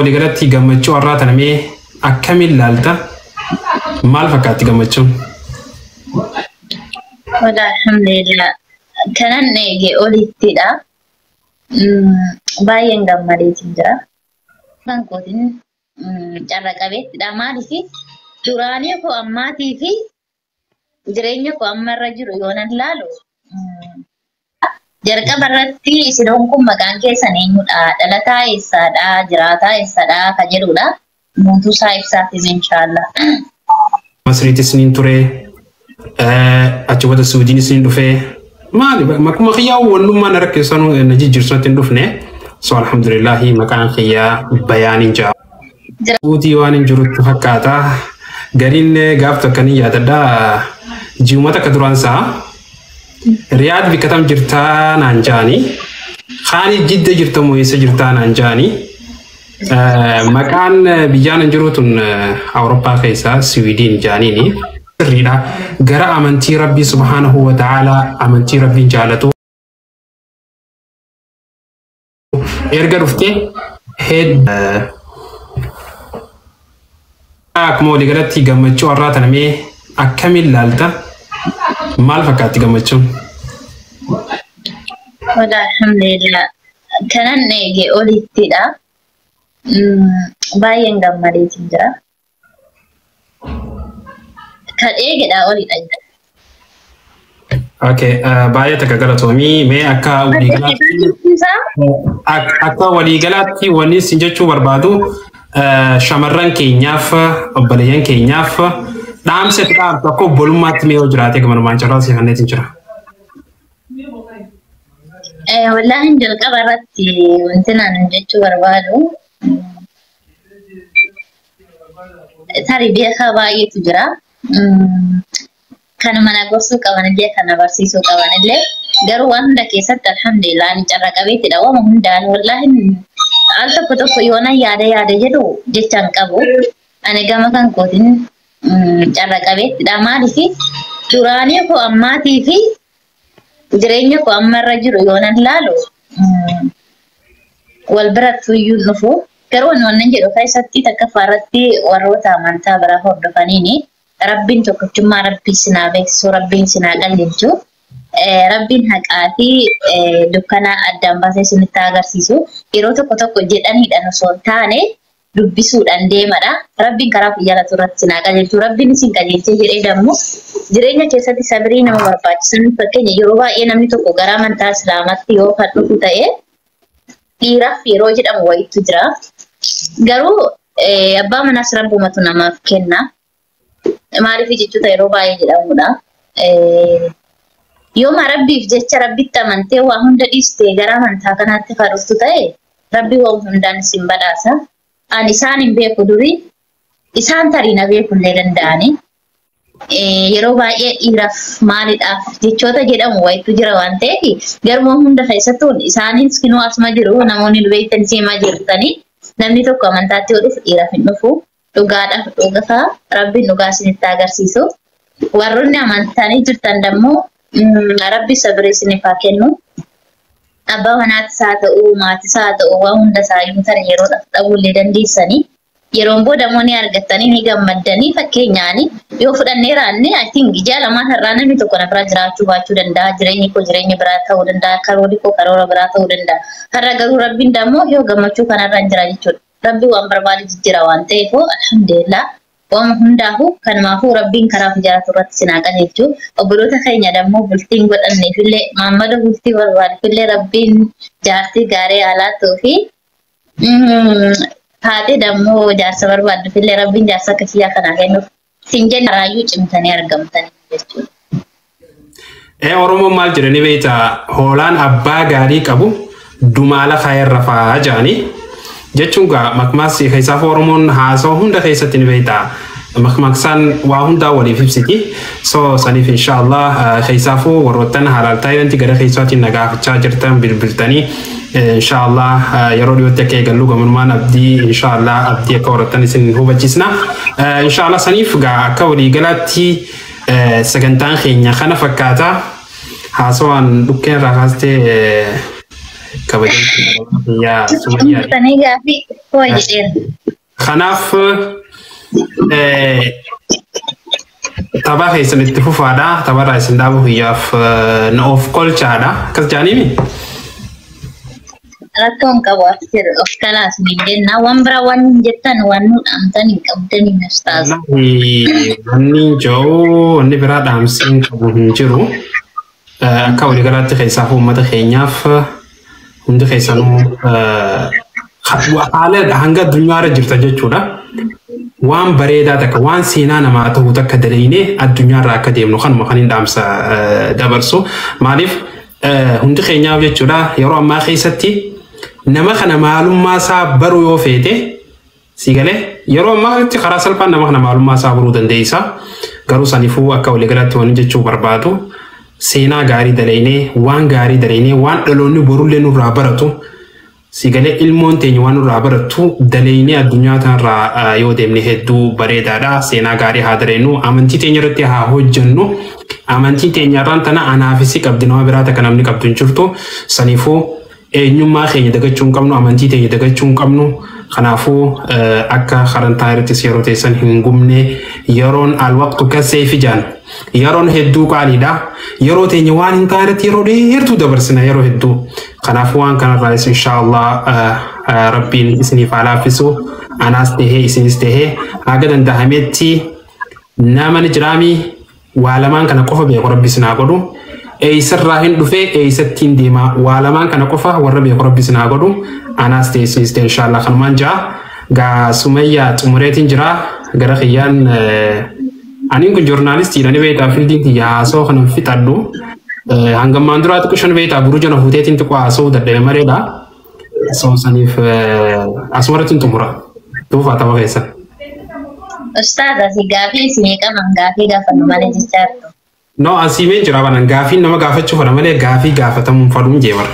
Waliigalatti gammachuu har'aa tana mee akkamiin laalta? Maal fakkaatti gammachuun? Wala alhamdulillah. Kanan eege olittidha. Baay'een gammadeetiin jira. Kan kootiin carra qabeettidha. Maaliif duraanii koo ammaatii fi jireenya koo ammarra jiru yoo nan laalu, jalqaba irratti isiloon kun maqaan keessan eenyudha? Dhalataa eessaadha? Jiraataa eessaadha? Ka jedhudha. Guutuu isaa ibsaafis inshaallah. Masriitis niin ture. Achi booda Suudiinis niin dhufe. Maali makuma kiyyaa wannummaa na rakkisanuu na jijjiirsutti hin dhufne. So alhamdulillahi, maqaan kiyyaa Bayaaniin jedhama. Suudii waan hin jirutti fakkaata. Gariin gaaf tokko ni yaadadha. Ji'uma takka duraan isaa Riyaad bikka tam jirtaa naan jaani. Kaani Jidda jirta moo eessa jirtaa naan jaani. Maqaan biyyaan hin jiru tun Awurooppaa keessaa Siwiidiin jaaniini. Sirriidha. Gara amantii Rabbii subhaanahu wa ta'aalaa, amantii Rabbiin jaalatu erga dhufte akkuma waliigalatti gammachuu har'aa tana mee akkamiin laalta? Maal fakkaatti gammachuun? Wala alhamdulillah. Kanan eege olittidha. Baay'een gammadeetiin jira. Kan eegedha olidha. Okay, baay'ee takka galatoomii. Mee akka waliigalaatti wanni isin jechuu barbaadu, shamarran keenyaaf, obboleeyyan keenyaaf dhaamsa itti dhaamtu akka obbolummaatti mee yoo jiraate, gamanumaan carraa si kanneetiin jira. Wallaahi, jalqaba irratti wanti naan jechuu barbaadu, tarii beekaa baay'eetu jira. Kan mana gorsuu qaban illee, kan na barsiisuu qaban illee, garuu waan hunda keessatti alhamdulillah ani carra qabeettidha. Waan hundaan wallaahi al tokko tokko yoona yaada yaada jedhu jecha hin qabu. Ani gama kan kootiin carra qabeettidha. Maaliif duraanii koo ammaatii fi jireenya koo ammarra jiru yoonan laalu wal biratti iyyuu dhufu. Garuu ani wannan jedhu keessatti takkaffaa irratti warroota amantaa biraa hordofaniini Rabbiin tokkichummaa Rabbii sinaa beeksisu, Rabbiin sinaa qajeelchu, Rabbiin haqaa fi dukkana addaan baasee isinitti agarsiisu. Yeroo tokko tokko jedhaniidhaan osoo hin taane dubbisuudhaan deemadha. Rabbiin karaa jaalatu irratti sinaa qajeelchu. Rabbiin isin qajeelchee jedhee dammoo jireenya keessatti sabirii nama barbaachisan, fakkeenya yeroo baay'ee namni tokko gara amantaa Islaamaatti yoo kan dhufu ta'e, dhiiraaf yeroo jedhamu wayiitu jira. Garuu abbaa manaas Rabbumatu namaaf kenna. Maaliif jechoota yeroo baay'ee jedhamudha. Yooma Rabbiif jecha Rabbitti amantee waa hunda dhiistee gara amantaa kanaatti kan dhuftu ta'e, Rabbi waan hundaan isin badhaasa. Ani isaan hin beeku durii, isaan tarii na beekullee danda'ani. Yeroo baay'ee dhiiraaf maaliidhaaf jechoota jedhamu wayitu jira waan ta'eef, garuu hunda keessattuu isaanis kinoo asuma jiru, namoonni nu beektan seemaa jirtanii, namni tokko amantaatti yoo dhufu dhiiraaf hin dhufu. Dhugaadhaaf dhugaa Rabbiin dhugaa isinitti agarsiisu. Warroonni amantanii jirtan dammoo Rabbi sabrii isiniif haa kennu. Abbaa manaatis haa ta'u, maatis haa ta'u, waan hunda isaayyuu tarii yeroodhaaf dhabuullee dandeessanii. Yeroon booda immoo ni argattanii ni gammaddanii. Fakkeenyaani yoo fudhannee raanne, I think ji'a 2n har'aa namni tokko na bira jiraachuu baachuu danda'a. Jireenyi koo jireenya biraa ta'uu danda'a. Karoorri koo karoora biraa ta'uu danda'a. Har'a garuu Rabbiin dammoo yoo gammachuu kanarra hin jira jechuudha. Rabbi waan barbaade jijjiira waan ta'eef, alhamdulillah. Waan hundaafuu kanumaafuu Rabbiin karaa jaalatu irratti sinaa qajeelchu. Obboloota keenya dammoo bultiin godhanneefillee, maammada bultii barbaaduufillee, Rabbiin jaartii gaarii haalaatuu fi haati dammoo jaarsa barbaadduufillee Rabbiin jaarsa akka kiyyaa kanaa kennuuf. Sin jenna, raayyuu cimtanii argamtanii jechuudha. Oromoon maal jedhanii beektaa? Hoolaan abbaa gaarii qabu dumaala kaayerra fa'aa jedhanii jechuun gaa makmaas keessaaf Oromoon haasawaa hunda keessatti ni beektaa. Makmaaksaan waa hundaa waliif ibsiti. So saniif inshaallah keessaafuu warroottan halaal taayilanti gara keessaatiin na gaafachaa jirtan, bilbiltanii, inshaallah yeroo dhiyootti akka eegallu gamanummaan abdii, inshaallah abdii akka horattan isin hubachiisna. Inshaallah saniif gaa akka waliigalaatti sagantaan keenya kana fakkaata. Haasawaan dhukkeen irraa kaastee Kabajamtuu yaa Sumayyaa. Xumurtanii gaafii koo jedheera. Kanaaf tapha keessan itti fufaadha. Tapharraa isin dhaabu hiyyaaf na of kolchaadha. Akkas jaaniimi? Rakkoon qabu as jedhu of kalaas ni jenna. Waan biraa waan hin jettan waan nu dhaamtan hin qabdanii ustaaz. Wanni jiru wanni biraa dhaamsiin qabu hin jiru. Akka waliigalaatti keessaaf uummata keenyaaf hundi keessanuu haala hanga addunyaarra jirta jechuudha. Waan bareedaa takka waan seenaa namaa ta'u takka dalaynee addunyaarra akka deemnu kanuma kan hin dhaamsa dabarsu. Maaliif hundi keenyaaf jechuudha yeroo ammaa keessatti nama kana maalummaa isaa baruu yoo feete si galee yeroo ammaa kanatti karaa salphaan nama kana maalummaa isaa baruu dandeessa. Garuu saniifuu akka waliigalaatti waan jechuu barbaadu seenaa gaarii dalaynee waan gaarii dalaynee waan dhaloonni borullee nurraa baratu si galee ilmoon teenya waan nurraa barattu dalaynee addunyaa kanarraa yoo deemne hedduu bareedaadha. Seenaa gaarii haa dalaynu, amantii teenya irratti haa hojjennu. Amantii teenya irraan tana anaafis qabdi, nama biraa takka namni qabdu hin jirtu. Saniifuu eenyummaa keenya dagachuu hin qabnu, amantii teenya dagachuu hin qabnu. Kanaafuu akka karantaa irrattis yeroo teessan hin gubne, yeroon alwaqtu kaseefi jaan yeroon hedduu qaaliidha. Yeroo teenya waan hin taane irratti yeroo dheertuu dabarsina yeroo hedduu. Kanaafuu waan kanarraas inshaallah rabbiin isiniif haa laaffisu. Anaas tahee isinis tahee haga danda'ametti nama ni jiraami waa lamaan kana qofa beeku rabbi isin haa godhu. Eessarraa hin dhufee eessattiin deema, waa lamaan kana qofa warra beeku rabbi isin haa godhu. Anaas ta'e isinis ta'e inshaallah kanumaan jira. Gaa Sumayyaa xumureetiin jira gara kiyyaan. Aniin kun joornaalistiidha ni beektaa, fiildiin kiyya haasoo kanan fixadhu. Hangammaan duraa xiqqoo shan beektaa buruu jala fuuteetiin xiqqoo haasoo dadhabe maleedha. So saniif asumarratti hin xumura. Tuufaa tapha keessan. Ustaaz asii gaafii isinii qaban gaafii gaafannu malee jechaa jirtu. No, asiimeen jira banan gaafiin nama gaafachuu fedha malee gaafii gaafatamuun fadhuun jee bara.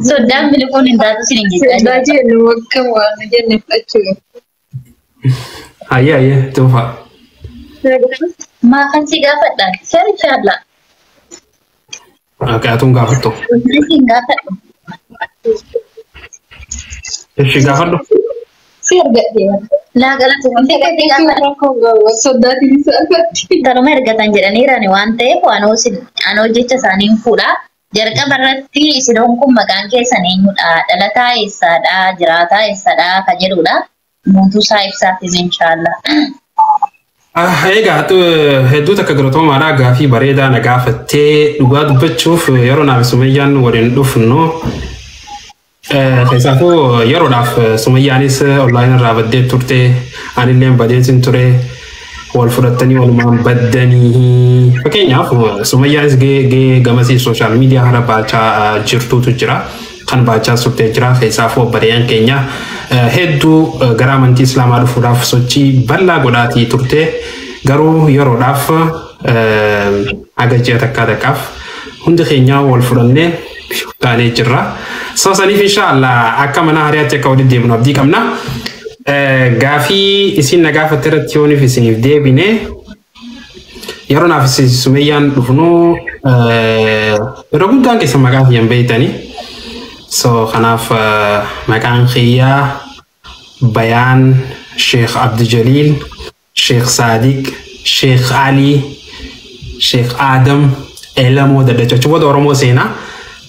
Soddaan miliquun hin taatu isin jechaa Sodaa jirtu. jennu akka waan nu jenne fudhachuu. Hayyee hayyee, tuufaa. Maa kan si gaafadha? Sir inshallah. Okay, atuun gaafattu. Isin gaafadhu. Ishi gaafadhu. Si argadhee wanta. Laa galatu wanti gadi gaafadhu. Rakkoo qabu soddaatiin isa argatti. Kanuma ergatan jedhaniirani waan ta'eef anoo jecha isaanii hin fuudha. Jalqaba irratti isinoon kun maqaan keessan eenyudha? Dhalataa eessaadha? Jiraataa eessaadha? Kan jedhudha. Guutuu isaa ibsaaf hime inshaallah. Egaa hedduu takka galatoomaadha, gaafii bareedaa na gaafattee. Dhugaa dubbachuuf yeroo naaf Sumayyaan waliin dhufnu keessaafuu yeroodhaaf Sumayyaanis online irraa baddee turte, anillee badeetiin ture, wal fudhattanii walumaan baddanii. Fakkeenyaaf Sumayyaanis gahee gamasii social media kana baachaa jirtuutu jira. Kan baachaa turtee jira. Keessaafuu obboleeyyan keenya hedduu gara amantii islaamaa dhufuudhaaf sochii bal'aa godhaatii turte. Garuu yeroodhaaf haga ji'a takkaa takkaaf hundi keenya wal fudhannee taanee jirra. So saniif inshaallah akka mana hariyaatti akka walitti deemnu abdii qabna. Gaafii isin na gaafatte irratti yooniif isiniif deebine, yeroo naaf isin Sumeyyaan dhufnu yeroo guddaan keessa maqaa kiyyan beeytanii. So kanaaf maqaan kiyyaa Bayaan Sheekh Abdijaliil Sheekh Saadiq Sheekh Ali Sheekh Adam Elamoo Daddacha booda Oromoo seenaa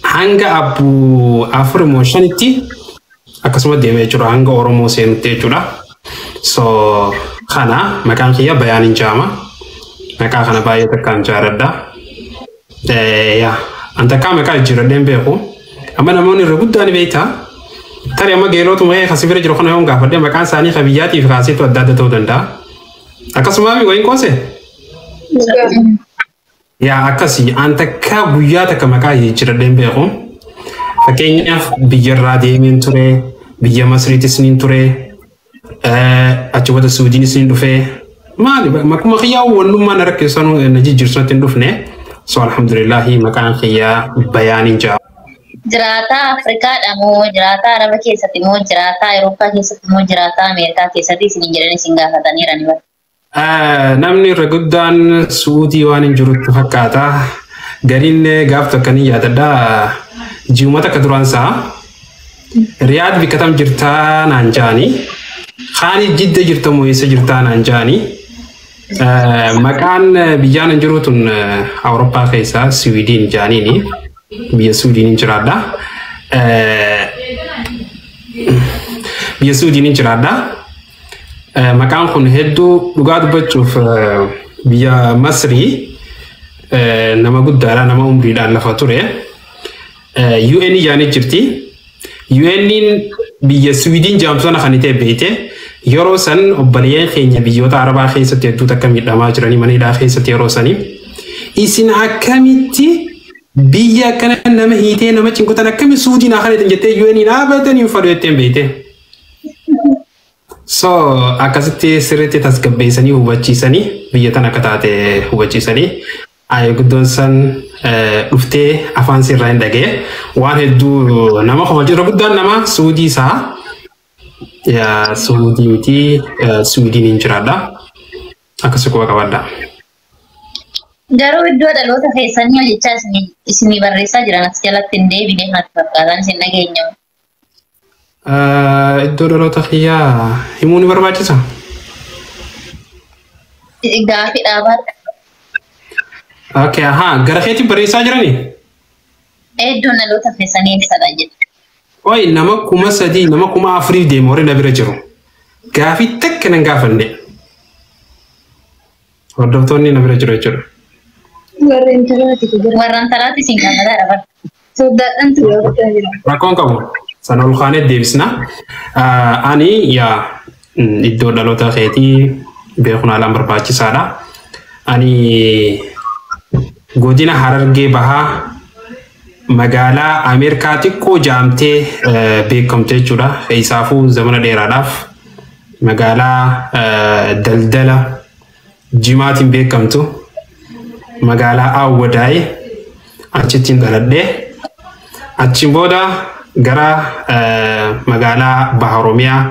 hanga abbuu afur immoo shanitti akkasuma deemee jechuudha, hanga Oromoo seenutti jechuudha. So kana maqaan kiyya Bayaan hin jaama. Maqaa kana baay'ee takkaan jaaladha. Yaa an takkaa maqaa jijjiiradheen beeku. Amma namoonni irra guddaan beektaa. Tarii amma geelotuma kasi bira jiru kana yoon gaafadhe maqaan isaanii kan biyyaatii fi kaasiitu adda adda ta'uu danda'a. Akkasuma wayin qoose? Yaa akkasii, an takkaa guyyaa takka maqaa jijjiiradheen beeku. Fakkeenyaaf biyyarraa deemeen ture, biyya Masriitis niin ture, achi booda Suudiinis niin dhufe. Maali maquma kiyyaa wannummaa na rakkisanuu na jijjiirsutti hin dhufne. So alhamdulillahi maqaan kiyyaa Bayaaniin jaa. Jiraataa Afrikaadha moo jiraataa Araba keessatti moo jiraataa Awurooppaa keessatti moo jiraataa Ameerikaa keessatti isin jedhanii isin gaafataniirani bara. Namni irra guddaan Suudii waan hin jirutti fakkaata. Gariin gaaf tokko ni yaadadha. Ji'uma takka duraan isaa Riyaad bikka tam jirtaa naan jaanii kaani Jidda jirta moo eessa jirtaa naan jaanii maqaan biyyaan hin jiru tun Awurooppaa keessaa Siwiidiin jaaniini biyya Siwiidiin jiraadha. Biyya Siwiidiin jiraadha. Maqaan kun hedduu dhugaa dubbachuuf biyya Masrii nama guddaadha, nama umriidhaan lafa ture. UN jaanii jirti. UN'n biyya Siwiidiin jaamtu sana kan itee beeyte yeroo san obboleeyyan keenya biyyoota Arabaa keessatti hedduu takka miidhamaa jiranii mana hidhaa keessatti yeroo sanii. Isin akkamitti biyya akkana nama hiitee nama cinqutan akkami Suudiin haa kadhatan jettee UN dhaabatanii hin fadhu jetteen beeyte. So akkasitti sirriitti tasgabbeessanii hubachiisanii biyya tan akka taate hubachiisanii ayi guddoon san dhuftee afaan sirraa hin dhagee waan hedduu nama kofalchiisa guddaan nama Suudii isaa yaa Suudii miti Suudiin hin jiraadha akkasi quba qabadha. Garuu iddoo dhaloota keessanii hojjechaa isinii barreessaa jiran as jalatti hin deebine natti fakkaatan isin dhageenyamu. Iddoo dhaloota kiyyaa himuu ni barbaachisa? Gaafii dhaabaadha. Okay, ahaa, gara keetti barreessaa jiranii? Iddoon dhaloota keessanii eessadha jedhe. Oi, nama 3000 nama 4000 deema warri na bira jiru. Gaafii takka nan gaafanne. Hordoftoonni na bira jiru jechuudha. Warra intalaati jira. Warra intalaati isin gaafataadha bara. Soddaadhaan ture guddaa jira. Rakkoon qabu. Sana ol kaanee deebisna. Ani yaa iddoo dhaloota keetii beekuun haalaan barbaachisaadha. Ani godina Harargee Bahaa magaalaa Ameerikaa xiqqoo jaamtee beekamte jechuudha. Isaafuu zamana dheeraadhaaf magaalaa daldala jimaatiin beekamtu magaalaa Awwadaay achittiin dhaladhee achiin booda gara magaalaa Baha Oromiyaa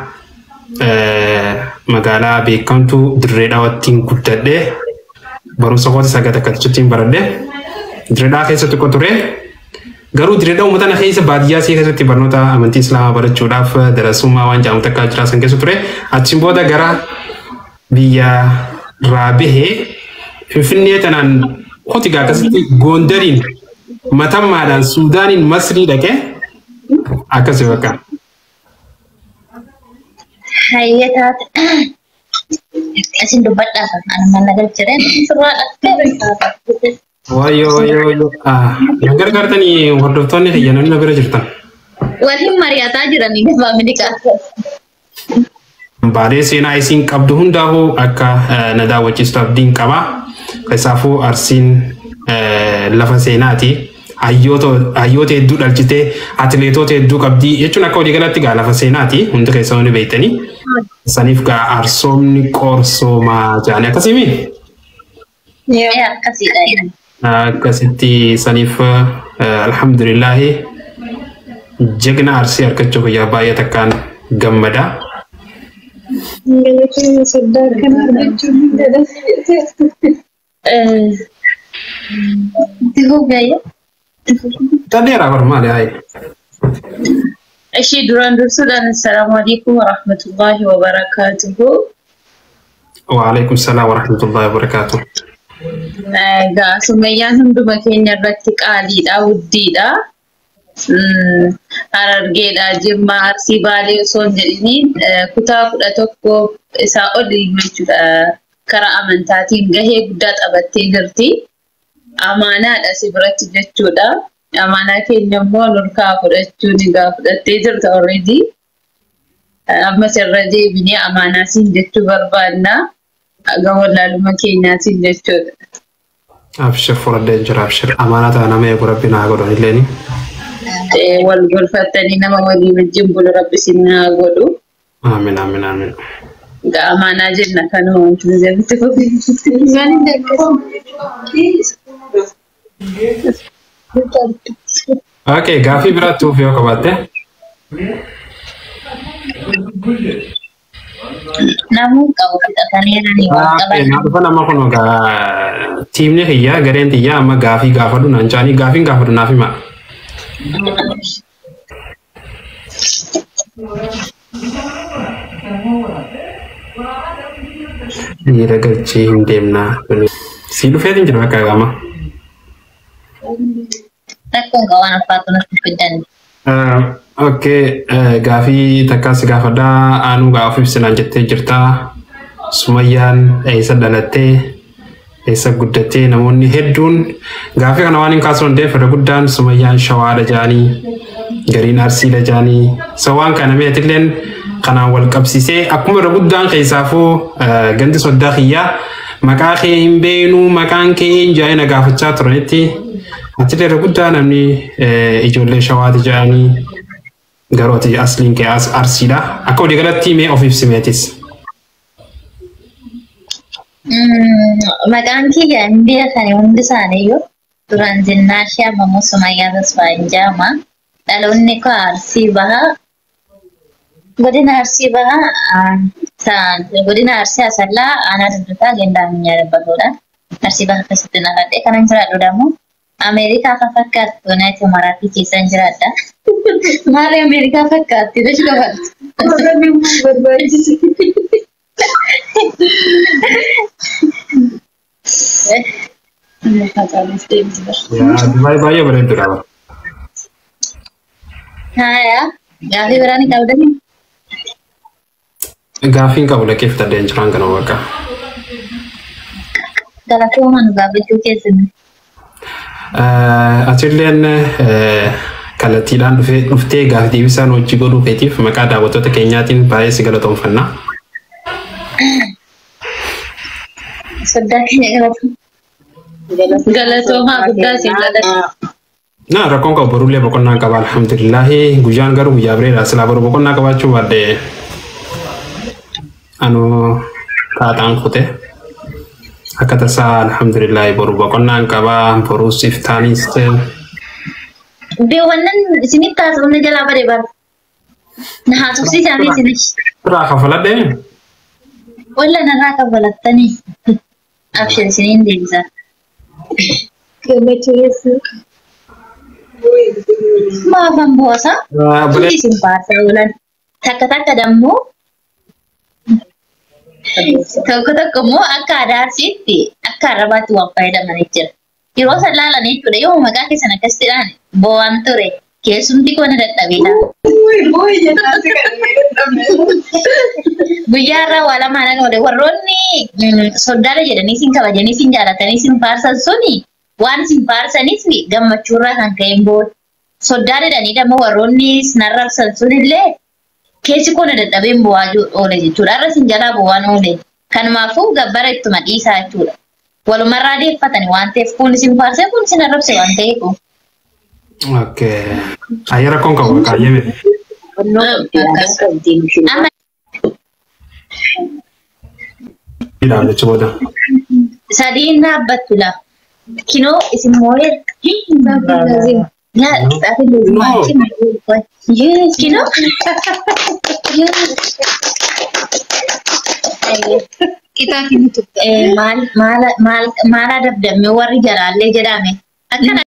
magaalaa beekamtu Dirree Dhawaattiin guddadhee barumsa kootis haga takka achittiin baradhee Dirree Dhawaa keessa xiqqoo ture. Garuu Dirree Dhawaa uummata keessa baadiyyaa isii keessatti barnoota amantii Islaamaa barachuudhaaf darasummaa waan jedhamu takka jira san keessa ture. Achiin booda gara biyya irraa bahee Finfinnee tanaan koti gaa akkasitti Gondariin Matammaadhaan Suudaaniin Masrii dhaqee akkasi bakka. Hayyee taate. Isin dubbadhaa kan ani mana galchireen sirraa dhaqqee. Wayyoo wayyoo wayyoo. Na gargaartanii hordoftoonni kiyya namni na bira jirtan. Waliin mari'ataa jiranii gabaa miliqaa. Hambaalee seenaa isiin qabdu hundaafuu akka na daawwachiistu abdiin qaba. Keessaafuu Arsiin lafa seenaati. Hayyoota hedduu dhalchitee atileetota hedduu qabdi jechuun akka waliigalatti gaa lafa seenaati hundi keessanuu ni beektanii. Saniif gaa arsoomni qorsoomaa jedhanii akkasii mii? Akkasiidha. Akkasitti saniif alhamdulillaahi jagna Arsii argachuu kiyyaa baay'ee takkaan gammada. Galatoonni soddaa akkana argachuun hin danda'amu. Itti fufi. Dhadheeraa bar maali hayi. Ishii duraan dursuudhaan assalaamu alaikum warahmatullahi wabarakaatuhu. Waalaikum salaam warahmatullahi wabarakaatuh. Egaa Sumayyaan hunduma keenya irratti qaaliidha, wuddiidha. Harargeedha, Jimmaa, Arsii, Baalee osoo hin jedhiniin kutaa 11 isaa oli jechuudha. Karaa amantaatiin gahee guddaa taphattee jirti. Amaanaadha si biratti jechuudha. Amaanaa keenya immoo nurkaa fudhachuun egaa fudhattee jirta already. Ammas irra deebinee amaanaa siin jechuu barbaanna. Aga wallaaluma keenyaatiin jechuudha. Abshir fudhadhee jira abshir. Amaanaa ta'a nama eegu rabbi naa godhu illeeni. Wal gorfattanii nama walii wajjin bulu rabbi isin haa godhu. Aamin aamin aamin. Egaa amaanaa jenna kanuma wanti nuti asitti fufi. Okay, gaafii biraatti fufi yoo qabaatte. Namuu qabu fixataniiranii waan qaban. Naa dhufa nama kun egaa tiimni kiyya gareen tiyya amma gaafii gaafadhu naan jaanii gaafiin gaafadhu naaf hima. Dhiira galchee hin deemnaa. Si dhufeetiin jira bakka gama. Rakkoon qaba waan ulfaatu natti fiddan. Okay, gaafii takkaa si gaafadhaa aanuu gaa of ibsinaan jettee jirtaa. Sumayyaan eessa dhalattee eessa guddattee namoonni hedduun gaafii kana waan hin kaasuu danda'eef irra guddaan Sumayyaan Shawaadha jedhanii gariin Arsiidha jedhanii so waan kana meetilleen kanaan wal qabsiisee akkuma irra guddaan keessaafuu gandi soddaa kiyyaa maqaa kee hin beeknu maqaan kee hin jaa'ina na gaafachaa turanitti atillee irra guddaa namni ijoollee Shawaati jedhanii garuu ati asliin kee Arsiidha akka walii galatti mee of ibsimeetis. Maqaan kiyya hin beekani hundi isaaniiyyuu duraan Zinnaashii amma immoo Sumayyaa Tasfaayeen jedhama. Dhaloonni koo Arsii Bahaa godina Arsii Bahaa godina Arsii Asallaa aanaa Doddotaa Gendaa Minyaa Dabballoodha. Arsii Bahaa keessatti dhaladhe kanan jiraadhu dammoo Ameerikaa kan fakkaattu Yuunaayitid Imaraatii keessan jiraadha. Maali Ameerikaa fakkaatti? Dash gabaatti. Barbaachise. Dubaay baay'ee bareeddudha. Haaya, gaafii biraa ni qabdanii? Gaafiin qabu lakkee fitadheen jiraan kana bakka. Galatoomaa nu gaafachuu keessan. Atilleen kallattiidhaan dhuftee gaafii deebisaan hojii godhuu keetiif maqaa daawwattoota keenyaatiin baay'ee si galatoomfanna. Soddaa keenya galatoomaa. Galatoomaa guddaa siin galata. Na rakkoon qabu borullee boqonnaa qaba alhamdulillahi guyyaan garuu guyyaa bireedha silaa boru boqonnaa qabaachuu baadhee anu taaxaan kute akka tasaa alhamdulillahi boru boqonnaan qaba boruus iftaanis Beewwannan isinitti haasofne jalaa badee bara. Na haasofsiisaa fi isinis. Irraa kafaladhee. Walla narraa kafalattanii. Abshir isiniin deebisa. Gammachuu keessa. Maafan boosa. Hundi isin faarsaa oolan. Takka takka dammoo tokko tokko immoo akka aadaa Arsiitti akka arrabaatti waan fayyadamanii jira. Yeroo san laalan jechuudha yoo maqaa keessan akkasitti boo'an ture keessumti koo na dadhabeedha. Guyyaa irraa waa lamaan oole warroonni soddaadha jedhanii isin kabajanii isin jaalatanii isin faarsan suni waan isin faarsaniif gammachuurraa kan ka'een booda. Soddaa jedhanii dammoo warroonni isin arrabsan sunillee keessi koo na dadhabeen bo'aa oole jechuudha. Har'a isin jalaa bo'aan oole. Kanumaafuu gabbara ittuma dhiisaa jechuudha. Walumarraa deeffatani waan ta'eef kun isin faarsee kun isin arrabse waan ta'eef. Okay. Ayya rakkoon qabu kaayyee miti. Amma Hidhaan jecha booda. Sadiin dhaabbattu la. Kinoo isin moo'ee. No. Kinoo. Maal maal maal dabdamee warri jalaallee jedhame. Akkana